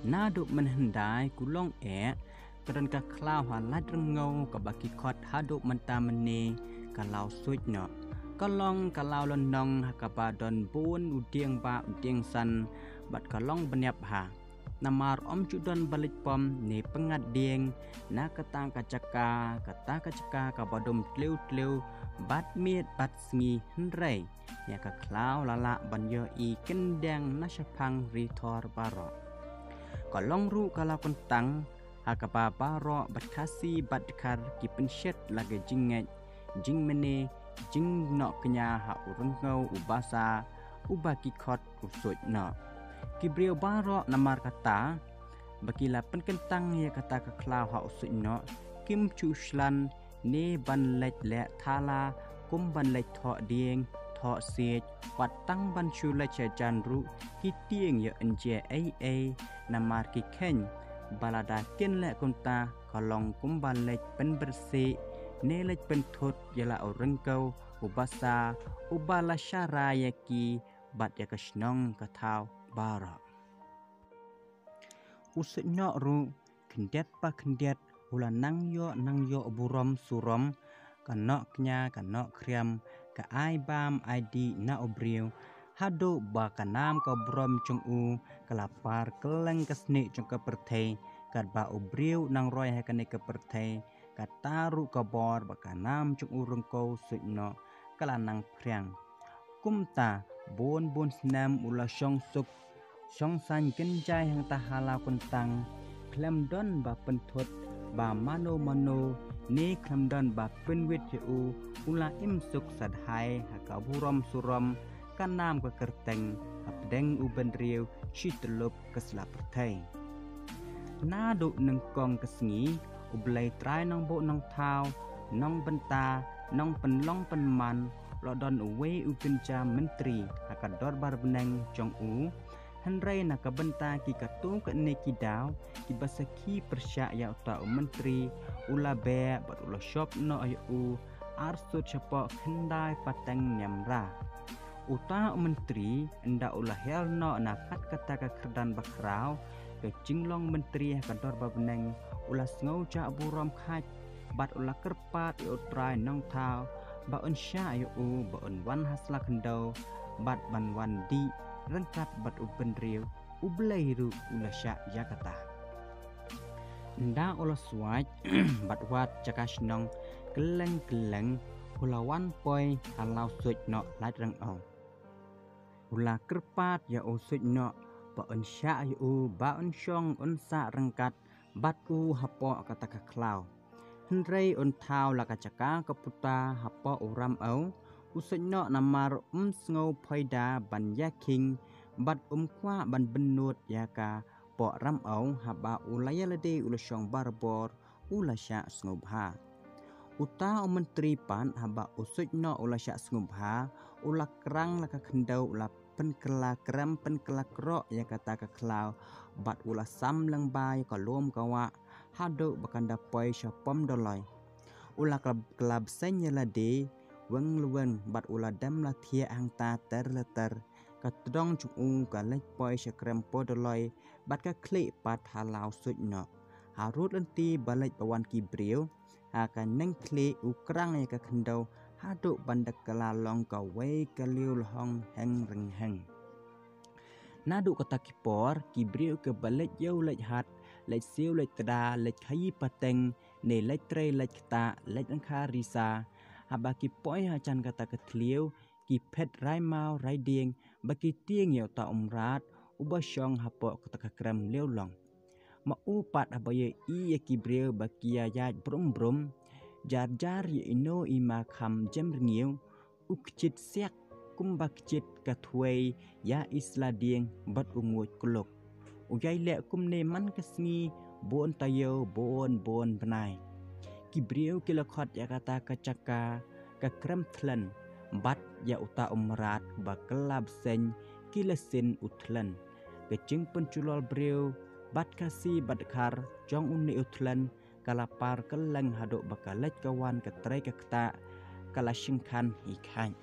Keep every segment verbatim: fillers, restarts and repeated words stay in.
Naduh mynhyndai ku long eh, ka don ka khlaw ha Laitryngew kaba ki khot haduh mynta mynne ka law suit noh. Ka long ka law lynnong ha kaba don bun u dieng ba u dieng san bad ka long bniap ha. Namar ym ju don ba leit pom ne pyngngad dieng na kata ka jaka, kata ka jaka kaba dum tlew tlew bad miet bad sngi, hynrei ïa ka khlaw la lah ban ïohi kyndeng na shaphang ri thor baroh. Ka long ruh ka law kyntang ha kaba baroh bad Khasi bad Dkhar ki pynshet la ka jingngeit, jingmane, jingnoh kñia ha u Ryngew u Basa uba ki khot u Suit Noh. Ki briew baroh namar kata ba ki la pynkyntang ïa kata ka khlaw ha u Suit Noh, kim ju shlan ne ban leit leh thala, kum ban leit thoh dieng, thoh siej, wat tang ban shu leit sha jan ruh ki tieng ïoh ynjia ei ei, namar ki kheiñ ba lada kin leh kumta ka long kumba leit pynbyrsieh ne leit pynthut ïa la u Ryngew u Basa uba la shara ïa ki bad ïa ka shnong ka thaw baroh. U Suit Noh ruh khyndiat pa khyndiat u la nang ïoh nang ïoh burom surom, ka noh kñia ka noh khriam, ka ai bam ai dih na u briew, haduh ba ka nam ka burom jong u ka la par kylleng ka snieh jong ka pyrthei, katba u briew u nang roi ha kane ka pyrthei, kata ruh ka bor bad ka nam jong u Ryngew Suit Noh ka la nang phriang. Kumta bun bun snem u la shong suk shong saiñ kynjai hangta ha law kyntang, khlem don ba pynthut ba mano mano ne khlem don ba pynwit ïa u, u la im suk sadhai ha ka burom surom, ka nam ka kyrteng hapdeng u bynriew shi tyllup ka sla pyrthei. Naduh nyngkong ka sngi, U Blei Trai Nongbuh Nongthaw, Nongbynta, Nongpynlong Pynman, u la don uwei u kynja myntri ha ka dorbar bneng jong u. Hynrei na ka bynta ki katto katne ki daw kiba sakhi pyrshah ïa uta u myntri, u la beh bad u la shop noh ïa u arsut shapoh khyndai pateng niam ra. Uta u myntri ynda u la hiar noh na kat kata ka kyrdan bakhraw, ka jinglong myntri ha ka dorbar bneng, u la sngew jah burom khait bad u la kyrpad ïa U Trai Nongthaw ba un shah ïa u ba un wan ha sla khyndew bad ban wan dih ryngkat bad u bynriew. U Blei ruh u la shah ïa kata. Ynda u la swait bad wad jaka shnong kylleng kylleng, u la wan poi ha law Suit Noh Laitryngew. U la kyrpad ïa u Suit Noh ba un shah ïa u ba un shong un sah ryngkat bad u hapoh kata ka khlaw. Hynrei un thaw la ka jaka ka puta hapoh u Ramew, u Suit Noh namar um sngew phaida ban ïakhing bad um kwah ban bynnud ïa ka poh Ramew, haba u la ïa lade u la shong barabor, u la shah sngewbha. Uta u myntri pat haba u Suit Noh u la shah sngewbha, u la krang la ka khyndew, u la pynkylla krem pynkylla kroh ïa kata ka khlaw bad u la sam lyngba ïa ka lum ka wah haduh ba kan da poi sha pom doloi. U la kylla bseiñ ïa lade weng lweng bad u la dem la thiah hangta ter la ter. Ka tdong jong u ka leit poi sha krem pom doloi bad ka khlieh pat ha law Suit Noh. Harud lynti ba leit ba wan ki briew, ha ka neng khlieh u krang ïa ka khyndew haduh ban da kylla long kawei ka liew lhong heng ryngheng. Naduh kata ki por ki briew kiba leit ïew leit hat, leit siew leit tda, leit khaïi pateng ne leit trei leit ktah, leit ryngkha risa, haba ki poi ha jan kata ka thliew ki phet rai maw rai dieng ba ki tieng ïa uta u mrad uba shong hapoh kata ka krem liew long. Ma u pat haba ïohi ïa ki briew ba ki ïaid brum brum, jar jar ïa ino i ma kham jem rngiew, u kjit siak kumba kjit ka thwei ïa i sla dieng bad u nguid kluk. U ïai leh kumne man ka sngi bun taïew bun bun bnai. Ki briew ki la khot ïa kata ka jaka ka krem thlen bad ïa uta u mrad ba kylla bseiñ ki la sin u thlen. Ka jingpynjulor briew bad Khasi bad Dkhar jong une u thlen ka la par kylleng haduh ba ka leit ka wan ka trei ka ktah ka la shengkhan hi khaiñ.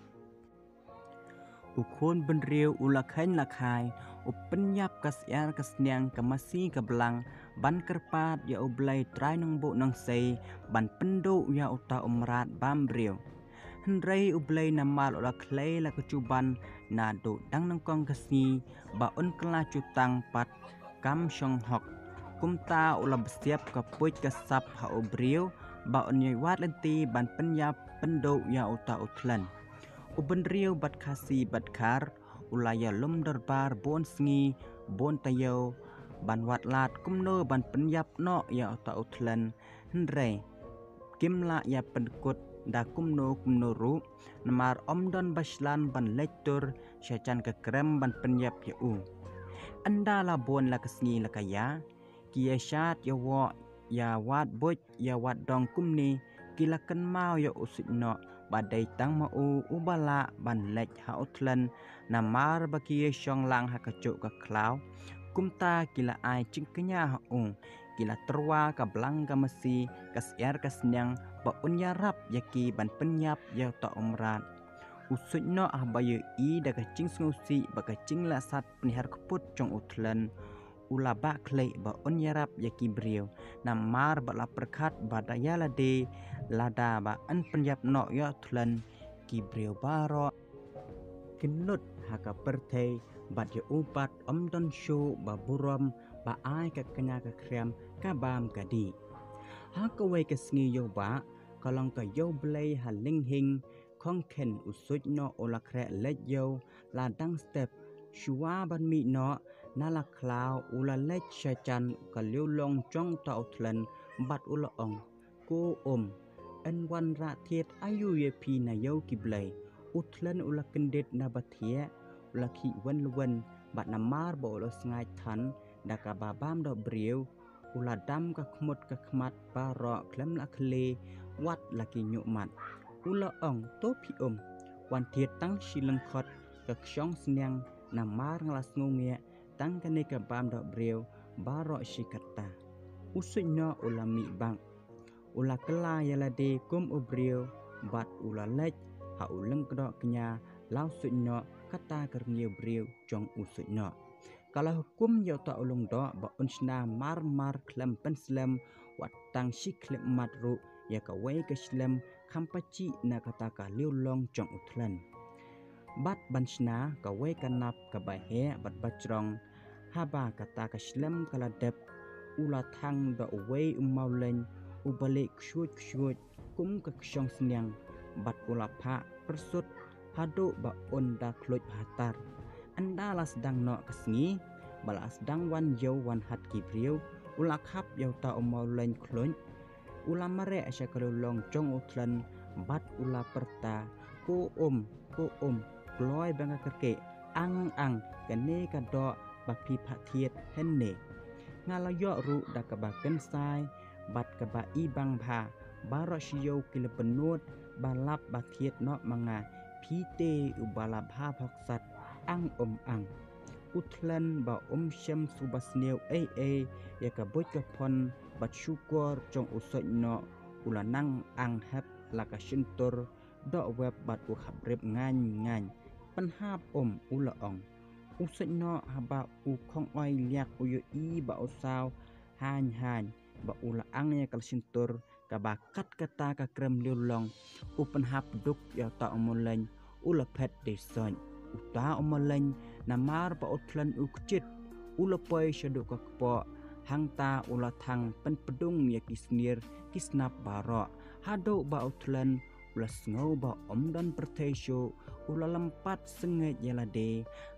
U khun bynriew u la kheiñ la khai, u pynïap ka syiar ka sniang ka masi ka blang, ban kyrpad ïa U Blei Trai Nongbuh Nongsei, ban pynduh ïa uta u mrad bam briew. Hynrei U Blei namar u la khlei la ka juban, naduh dang nyngkong ka sngi, ba un kylla jutang pat kam shong hok. Kumta u la bsiap ka puit ka sap ha u briew, ba un ïai wad lynti ban pynïap pynduh ïa uta u thlen. U bynriew bad Khasi bad Khar, u la ïalum dorbar bun sngi, bun taïew, ban wad lad kumno ban pynïap noh ïa uta u thlen. Hynrei kim lah ïa pynkut da kumno kumno ruh, namar ym don ba shlan ban leit tur sha jan ka krem ban pynïap ïa u. Ynda la bun la ka sngi la ka ïa, ki ïa shad ïa woh, ïa wad buit, ïa wad dong kumne, ki la kynmaw ïa u Suitnoh, ba dei tang ma u uba lah ban leit ha u thlen, namar ba ki ïa shong lang ha ka juh ka khlaw. Kumta ki la ai jingkñia ha u, ki la tyrwa ka blang ka masi, ka syiar ka sniang, ba un ïarap ïa ki ban pynïap ïa uta u mrad. U Suitnoh haba ïohi da ka jingsngewsih bad ka jinglehsat pynhiar kput jong u thlen, u la bah khleh ba un ïarap ïa ki briew, namar ba la pyrkhat ba da ïa lade, lada ba yn pynïap noh ïa u thlen, ki briew baroh kin lut ha ka pyrthei, bad ïa u pat ym don shuh ba burom ba ai ka kñia ka khriam ka bam ka dih. Ha kawei ka sngi ïew bah, ka long ka ïew Blei ha Lyngkhing, khongkhen u Suitnoh u la khreh leit ïew, la dang step, shuwa ban mih noh na la khlaw u la leit sha jan ka liewlong jong uta u thlen, bad u la ong, ko um, yn wanrah thied aïu ïa phi na ïew ki blei. U thlen u la kyndit na ba thiah, u la khih wen lwen, bad namar ba u la sngaid than da kaba bam doh briew, u la dam ka khmut ka khmat baroh khlem la khlei, wat la ki ñiuhmat. U la ong, to phi um, wan thied tang shi lyngkhot ka kshong sniang, namar nga la sngew ngiah tang kane ka bam doh briew baroh shi katta. U Suitnoh u la mih bak, u la kylla ïa lade kum u briew, bad u la leit ha u lyngkdoh kñia la u Suitnoh, kata ka rngiew briew jong u Suitnoh. Ka la hukum ïa uta u lyngdoh ba un shna mar mar khlem pynslem, wat tang shi khyllipmat ruh ïa kawei ka shlem kham pajih na kata ka liewlong jong u thlen. Bad ban shna kawei ka nap kaba heh bad ba jrong, haba kata ka shlem ka la dep, u la thang da uwei u mawleiñ uba lieh kshuid kshuid kum ka kshong sniang, bad u la phah pyrsut haduh ba un da khluid bha tar. Ynda la sdang noh ka sngi ba la sdang wan ïew wan hat ki briew, u la khap ïa uta u mawleiñ khluid, u la mareh sha ka liewlong jong u thlen, bad u la pyrta, ko um, ko um, kloi bang ka kyrkieh, ang ang, kane ka doh ba phi phah thied hynne. Nga la ïoh ruh da kaba kynsai bad kaba ibang bha, baroh shi ïew ki la pynnud ba lap ba thied noh ma nga, phi te uba la bha bhoksat, ang um ang. U thlen ba um shem shuh ba sniew ei ei ïa ka buit ka phon bad shukor jong u Suitnoh, u la nang ang hep la ka shyntur doh wep bad u hap rip ngaiñ ngaiñ. Pynhap um, u la ong. U Suitnoh haba u khong oi liak u ïohi ba u saw haiñ haiñ, ba u la ang ïa ka la shyntur kaba kat kata ka krem liewlong, u pynhap duk ïa uta u mawleiñ, u la phet dei soiñ. Uta u mawleiñ namar ba u thlen u kjit, u la poi shaduh ka kpoh, hangta u la thang pynpdung ïa ki snier ki snap baroh, haduh ba u thlen u la sngew ba um don pyrthei shuh, u la lympat sngewsih ïa lade,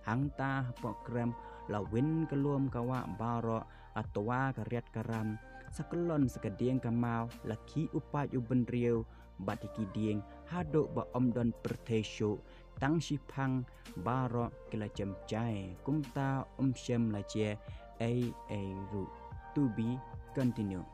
hangta hapoh krem la win ka lum ka wah baroh, ka twa ka riat ka ram, sa kyllon sa ka dieng ka maw, la khih u pait u bynriew bad ïa ki dieng, haduh ba um don pyrthei shuh, tang shiphang baroh ki la jem jai, kumta um shem la jia ei ei ruh. To be continue.